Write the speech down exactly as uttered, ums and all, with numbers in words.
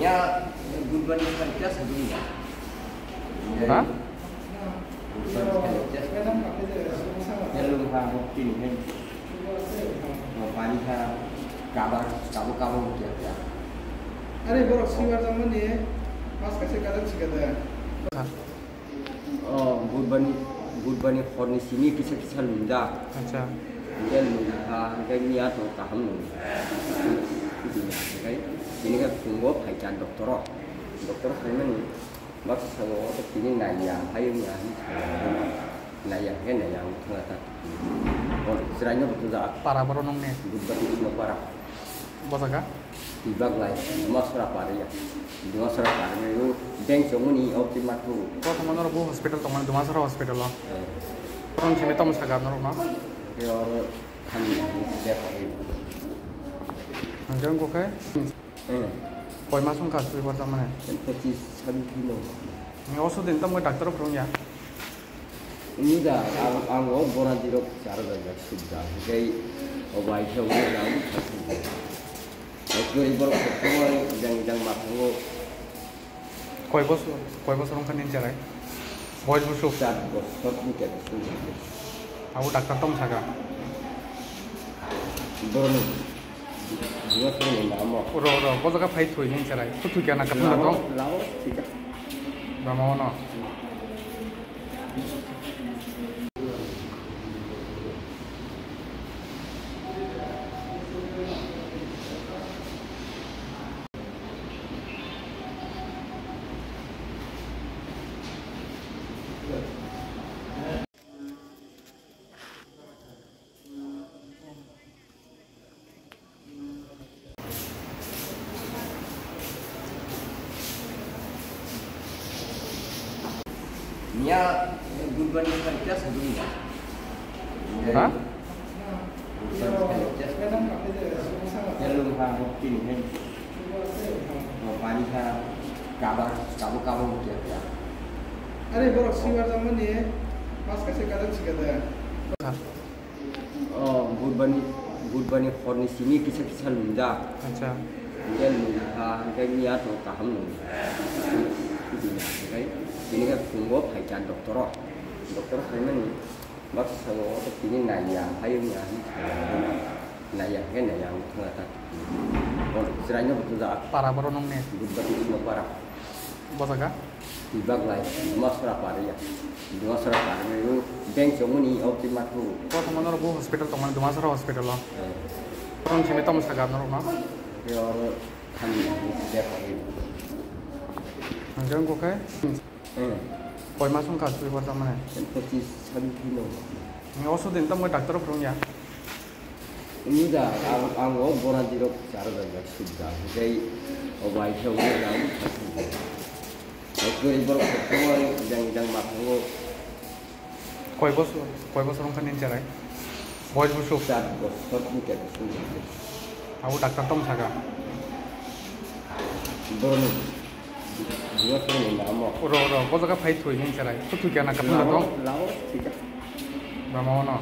Ya, Budbani khan kya sabun ya? Ha? Budbani khan kya sabun? Hello, ha, tini hai. Pani ha, kabar, kabo, kabo kya kya? Are borok sibar jangmani mas kaisa gajak sikada. O Budbani, Budbani horni simi kisa kisa lunda. Acha. Hingke lunda, hingke miya to kaham nung. Hingke tini ke phungo phaikha doctor o. Doctor phaimani baksa sango tini naiya, hai wngya, naiya, hingke naiya, ang thangla ta. O chwraino bo tungja. Para boro nung ne? Budbani no para. Bo jaga? Tibak lai, Dumasora pariya. Dumasora pariya, o bank chongmani, o twi mathu. Kothoma norok bo hospital tongmani, Dumasora hospital o. Eh. Tong simi tong saka norok no? Ke oro thani, de pari. Hingke wngkha khe? Eh. Koi mas wngkha twi barta mane? Pochis, sabis din. Ni oso din tamo doctor phurung ya? Ini da, ang, ang o bona dirok charo da jak suk da. Hingke o bai khe o da. Ekdori borok koktwma jang jang mathango. Koi bosor, koi bosor wngkha nini cherai? Boyos bosor? Char bosor wngkha. Abo doctor tong saka. Boroni. Dua sini nama. Ro, ro, bo jaga phai thoi nini cherai. Kuthu kya na kathang tong? Lao, thika. Rama ono. Nia, eh, Budbani khan kya sabun ya? Ha? Budbani khan kya sabun? Hello, ha, tini hai. O pani kha, kabo, kabo, kabo kya kya? Are borok sibar jangmani mas kaisa gajak sikada. O Budbani, Budbani horni simi kisa kisa lunda. Acha. Hingke lunda, hingke miya to kaham nung. Hingke tini ke phungo phaikha doctor o. Doctor phaimani baksa sango tini naiya, hai wngya, naiya, hingke naiya, ang thangla ta. O chwraino bo tungja. Para boro nung ne? Budbani no para. Bo jaga? Tibak lai, Dumasora pariya. Dumasora pariya, o bank chongmani, o twi mathu. Kothoma norok bo hospital tongmani, Dumasora hospital o. Eh. Tong simi tamo saka norok no? Ke oro thani, de pari. Hingke wngkha khe? Eh. Koi mas wngkha twi barta mane? Pochis, sabis din. Ni oso din tamo doctor phurung ya? Ini da, ang, ang o bona dirok charo da jak suk da. Hingke o bai khe o da. Ekdori borok koktwma jang jang mathango. Koi bosor, koi bosor wngkha nini cherai? Boyos bosor? Char bosor wngkha. Abo doctor tong saka. Boroni. Dua sini nama. Ro, ro, bo jaga phai thoi nini cherai. Kuthu kya na kathang tong? Lao, thika. Rama ono.